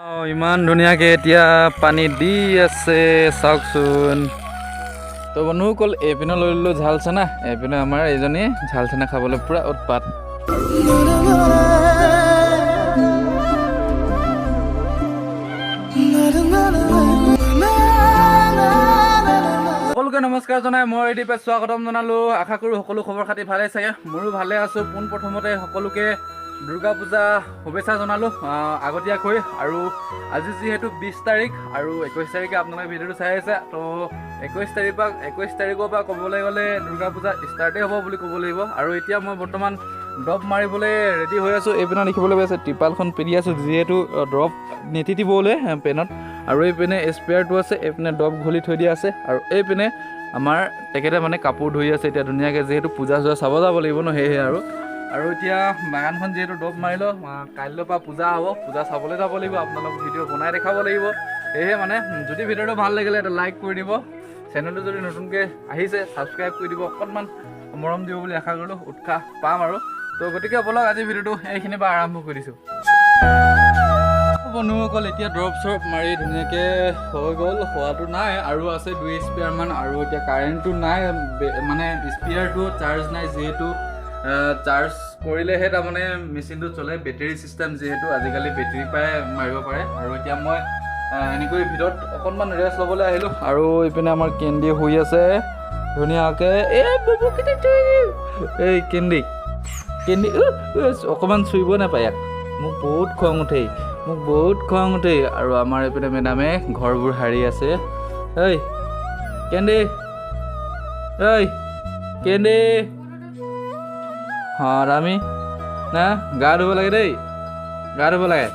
ইমান ধুনীয়াকৈ এতিয়া পানী দি আছে, চাওকচোন। তো বন্ধুসকল, এইপিনে লৈ ল'লোঁ ঝাল চানা। এইপিনে আমাৰ এইজনী ঝাল চানা খাবলৈ পূৰা উৎপাত। সকলোকে নমস্কাৰ জনাই মই ৰিদীপে স্বাগতম জনালোঁ। আশা কৰোঁ সকলো খবৰ খাতি ভালেই চাগে, মোৰো ভালে আছোঁ। পোনপ্ৰথমতে সকলোকে দুৰ্গা পূজা শুভেচ্ছা জনালোঁ আগতীয়াকৈ। আৰু আজি যিহেতু 20 তাৰিখ আৰু 21 তাৰিখে আপোনালোকে ভিডিঅ'টো চাই আছে, তো 21 তাৰিখৰ পৰা ক'বলৈ গ'লে দুৰ্গা পূজা ষ্টাৰ্টেই হ'ব বুলি ক'ব লাগিব। আৰু এতিয়া মই বৰ্তমান দৰৱ মাৰিবলৈ ৰেডি হৈ আছোঁ। এইপিনে দেখিবলৈ পাইছে ত্ৰিপালখন পিন্ধি আছোঁ, যিহেতু দৰৱ নিতিতিবলৈ পেনত। আৰু এইপিনে স্প্ৰেয়াৰটো আছে, এইপিনে দৰৱ ঘুলি থৈ দিয়া আছে। আৰু এইপিনে আমাৰ তেখেতে মানে কাপোৰ ধুই আছে এতিয়া ধুনীয়াকৈ, যিহেতু পূজা চূজা চাব যাব লাগিব ন, সেয়েহে। আৰু এতিয়া বাগানখন যিহেতু দৰৱ মাৰিলোঁ, কাইলৈৰ পৰা পূজা হ'ব, পূজা চাবলৈ যাব লাগিব, আপোনালোক ভিডিঅ' বনাই দেখাব লাগিব। সেয়েহে মানে যদি ভিডিঅ'টো ভাল লাগিলে এটা লাইক কৰি দিব, চেনেলটো যদি নতুনকৈ আহিছে ছাবস্ক্ৰাইব কৰি দিব, অকণমান মৰম দিব বুলি আশা কৰিলোঁ, উৎসাহ পাম আৰু। তো গতিকে ব'লক আজি ভিডিঅ'টো এইখিনিৰ পৰা আৰম্ভ কৰি দিছোঁ। বন্ধুসকল, এতিয়া দৰৱ চৰৱ মাৰি ধুনীয়াকৈ হৈ গ'ল, হোৱাটো নাই আৰু আছে 2 স্পেয়াৰমান। আৰু এতিয়া কাৰেণ্টটো নাই, মানে স্পেয়াৰটো চাৰ্জ নাই, যিহেতু চাৰ্জ কৰিলেহে তাৰমানে মেচিনটো চলে, বেটেৰী ছিষ্টেম যিহেতু আজিকালি বেটেৰীৰ পৰাই মাৰিব পাৰে। আৰু এতিয়া মই এনেকৈ ভিতৰত অকণমান ৰেষ্ট ল'বলৈ আহিলোঁ। আৰু ইপিনে আমাৰ কেণ্ডি শুই আছে ধুনীয়াকৈ। এই এই কেণ্ডি কেণ্ডি অকণমান চুইব নাপায় ইয়াক, মোক বহুত খং উঠে, মোক বহুত খং উঠে। আৰু আমাৰ এইপিনে মেডামে ঘৰবোৰ সাৰি আছে। ঐ কেণ্ডি, ঐ কেণ্ডি, হা ৰামি না গা ধুব লাগে দেই, গা ধুব লাগে,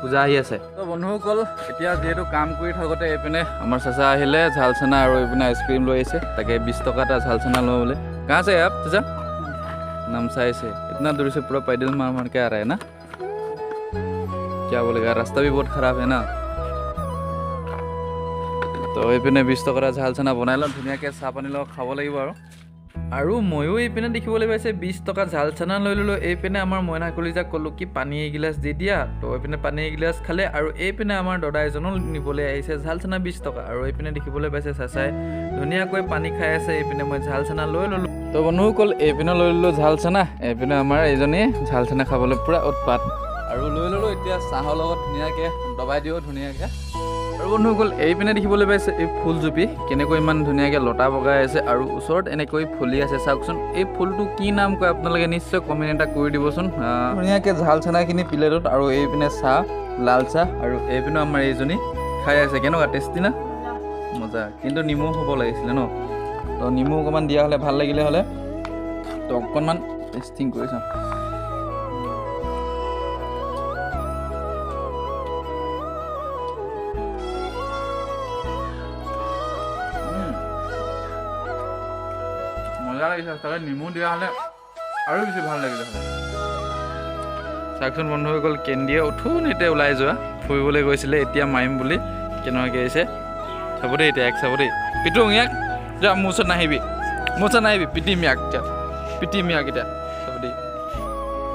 পূজা আহি আছে। তো বন্ধুসকল, এতিয়া যিহেতু কাম কৰি থাকোঁতে এইপিনে আমাৰ চাচা আহিলে ঝাল চানা আৰু এইপিনে আইচক্ৰীম লৈ আহিছে। তাকে 20 টকা এটা ঝাল চানা লওঁ বোলে। कहाँ से है आप चाचा? नामसाई से। इतना दूर से पूरा पैदल मार मार के आ रहा है ना, क्या बोलेगा, रास्ता भी बहुत खराब है ना। তো এইপিনে 20 টকা ঝাল চানা বনাই লওঁ ধুনীয়াকৈ, চাহ পানী লগত খাব লাগিব। আৰু ময়ো এইপিনে দেখিবলৈ পাইছে 20 টকা ঝাল চানা লৈ ল'লোঁ। এইপিনে আমাৰ মইনা কলিজাক ক'লোঁ কি পানী এগিলাচ দি দিয়া, তো এইপিনে পানী এগিলাচ খালে। আৰু এইপিনে আমাৰ দাদা এজনো নিবলৈ আহিছে ঝাল চানা 20 টকা। আৰু এইপিনে দেখিবলৈ পাইছে চাচাই ধুনীয়াকৈ পানী খাই আছে। এইপিনে মই ঝাল চানা লৈ ল'লোঁ। তো বন্ধুসকল, এইপিনে লৈ ল'লোঁ ঝাল চানা। এইপিনে আমাৰ এইজনী ঝাল চানা খাবলৈ পূৰা উৎপাত। আৰু লৈ ল'লোঁ এতিয়া চাহৰ লগত ধুনীয়াকৈ দবাই দিওঁ ধুনীয়াকৈ। আৰু বন্ধুসকল, এইপিনে দেখিবলৈ পাইছে এই ফুলজুপি কেনেকৈ ইমান ধুনীয়াকৈ লতা বগাই আছে আৰু ওচৰত এনেকৈ ফুলি আছে। চাওকচোন এই ফুলটো কি নাম কয়, আপোনালোকে নিশ্চয় কমেণ্ট এটা কৰি দিবচোন। ধুনীয়াকৈ ঝাল চানাখিনি প্লেটত আৰু এইপিনে চাহ, লাল চাহ। আৰু এইপিনে আমাৰ এইজনী খাই আছে। কেনেকুৱা টেষ্টি না? মজা। কিন্তু নিমু হ'ব লাগিছিলে ন, তো নিমু অকণমান দিয়া হ'লে ভাল লাগিলে হ'লে। তো অকণমান টেষ্টিং কৰি চাওঁ। মজা লাগিছে, তাতে নেমু দিয়া হ'লে আৰু বেছি ভাল লাগিলে হ'লে। চাওকচোন বন্ধুসকল, কেণ্ডিয়ে উঠোনিতে ওলাই যোৱা ফুৰিবলৈ গৈছিলে, এতিয়া মাৰিম বুলি কেনেকুৱাকৈ আহিছে চাব দেই। এতিয়া এক চাব দেই, পিটুং ইয়াক, যা মোৰ ওচৰত নাহিবি, মোৰ ওচৰত নাহিবি, পিটিম ইয়াক এতিয়া, পিটিম ইয়াক এতিয়া, চাব দেই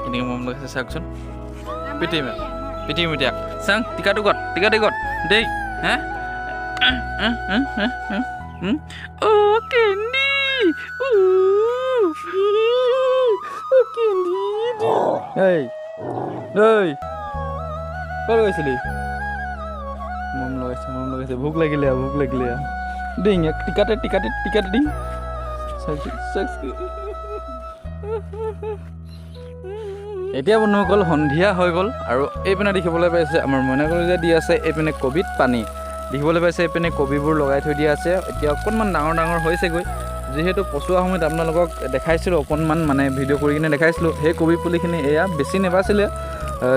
কেনেকৈ মৰম লগাইছে চাওকচোন। পিটিম ইয়াক, পিটিম এতিয়া, চাং টিকাটো কত, টিকাটো কত দেই, হে অ' কেণ্ডি, এই ঐ ক'ত গৈছিলি? মৰম লগাইছে, মৰম লগাইছে, ভোক লাগিলে, ভোক লাগিলে দিং ইয়াক, টিকাতে টিকাতে টিকাতে দিং। এতিয়া বন্ধুসকল সন্ধিয়া হৈ গ'ল। আৰু এইপিনে দেখিবলৈ পাইছে আমাৰ মইনা কলিজা দি আছে এইপিনে কবিত পানী দেখিবলৈ পাইছে। এইপিনে কবিবোৰ লগাই থৈ দিয়া আছে, এতিয়া অকণমান ডাঙৰ ডাঙৰ হৈছেগৈ। যিহেতু পচোৱা সময়ত আপোনালোকক দেখাইছিলোঁ, অকণমান মানে ভিডিঅ' কৰি কিনে দেখাইছিলোঁ, সেই কবি পুলিখিনি এয়া বেছি নেবাচিলে,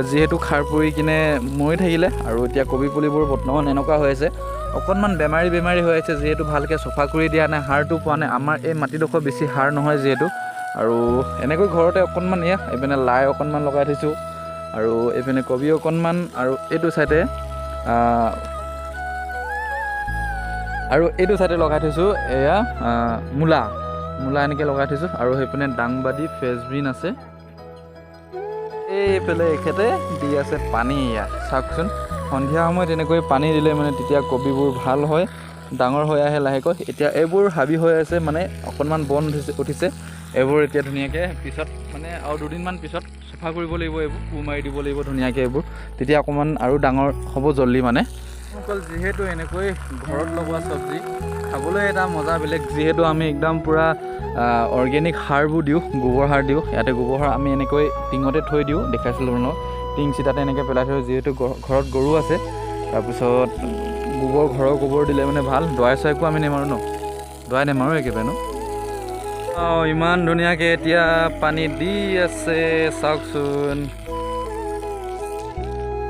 যিহেতু খাৰ পৰি কিনে মৰি থাকিলে। আৰু এতিয়া কবি পুলিবোৰ বৰ্তমান এনেকুৱা হৈ আছে, অকণমান বেমাৰী বেমাৰী হৈ আছে, যিহেতু ভালকৈ চফা কৰি দিয়া নাই, সাৰটো পোৱা নাই। আমাৰ এই মাটিডোখৰ বেছি সাৰ নহয় যিহেতু। আৰু এনেকৈ ঘৰতে অকণমান এয়া এইপিনে লাই অকণমান লগাই থৈছোঁ, আৰু এইপিনে কবি অকণমান, আৰু এইটো চাইডে লগাই থৈছোঁ এয়া মূলা, মূলা এনেকৈ লগাই থৈছোঁ। আৰু সেইপিনে দাংবাদী ফ্ৰেঞ্চবিন আছে। এইফালে এখেতে দি আছে পানী, এয়া চাওকচোন। সন্ধিয়া সময়ত এনেকৈ পানী দিলে মানে তেতিয়া কবিবোৰ ভাল হয়, ডাঙৰ হৈ আহে লাহেকৈ। এতিয়া এইবোৰ হাবি হৈ আছে, মানে অকণমান বন উঠিছে। এইবোৰ এতিয়া ধুনীয়াকৈ পিছত মানে আৰু দুদিনমান পিছত চফা কৰিব লাগিব, এইবোৰ কোৰ মাৰি দিব লাগিব ধুনীয়াকৈ এইবোৰ, তেতিয়া অকণমান আৰু ডাঙৰ হ'ব জল্দি। মানে অকল যিহেতু এনেকৈ ঘৰত লগোৱা চব্জি খাবলৈ এটা মজা বেলেগ, যিহেতু আমি একদম পূৰা অৰ্গেনিক সাৰবোৰ দিওঁ, গোবৰ সাৰ দিওঁ। ইয়াতে গোবৰ সাৰ আমি এনেকৈ টিঙতে থৈ দিওঁ, দেখাইছিলোঁ আপোনালোকক, টিং চিটাতে এনেকৈ পেলাই থৈ, যিহেতু ঘৰত গৰু আছে। তাৰপিছত গোবৰ, ঘৰৰ গোবৰ দিলে মানে ভাল। দোৱাই চোৱাইকো আমি নেমাৰোঁ ন, দোৱাই নেমাৰোঁ একেবাৰে ন। অঁ, ইমান ধুনীয়াকৈ এতিয়া পানী দি আছে, চাওকচোন।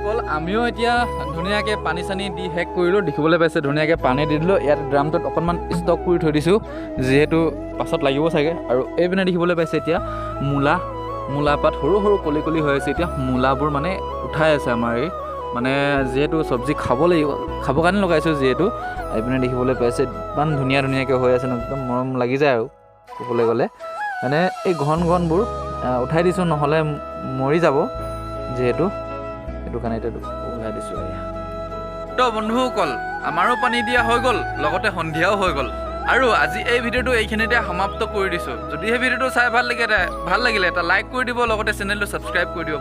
অকল আমিও এতিয়া ধুনীয়াকৈ পানী চানী দি শেষ কৰিলোঁ, দেখিবলৈ পাইছে ধুনীয়াকৈ পানী দি দিলোঁ। ইয়াত ড্ৰামটোত অকণমান ষ্টক কৰি থৈ দিছোঁ, যিহেতু পাছত লাগিব চাগে। আৰু এইপিনে দেখিবলৈ পাইছে এতিয়া মূলা, মূলা পাত সৰু সৰু কলি কলি হৈ আছে। এতিয়া মূলাবোৰ মানে উঠাই আছে আমাৰ এই, মানে যিহেতু চব্জি খাব লাগিব, খাবৰ কাৰণে লগাইছোঁ যিহেতু। এইপিনে দেখিবলৈ পাইছে ইমান ধুনীয়া ধুনীয়াকৈ হৈ আছে ন, একদম মৰম লাগি যায় আৰু ক'বলৈ গ'লে। মানে এই ঘন ঘনবোৰ উঠাই দিছোঁ, নহ'লে মৰি যাব যিহেতু, সেইটো কাৰণে এতিয়া উঠাই দিছোঁ এয়া। তো বন্ধুসকল, আমাৰো পানী দিয়া হৈ গ'ল, লগতে সন্ধিয়াও হৈ গ'ল। আৰু আজি এই ভিডিঅ'টো এইখিনিতে সমাপ্ত কৰি দিছোঁ। যদিহে ভিডিঅ'টো চাই ভাল লাগিলে এটা লাইক কৰি দিব, লগতে চেনেলটো ছাবস্ক্ৰাইব কৰি দিব।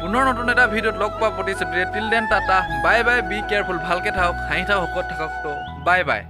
পুনৰ নতুন এটা ভিডিঅ'ত লগ পোৱা প্ৰতিশ্ৰুতিৰে till then tata, bye bye, be careful, ভালকৈ থাকক, হাঁহি থাকক, সুখত থাকক। তো বাই বাই।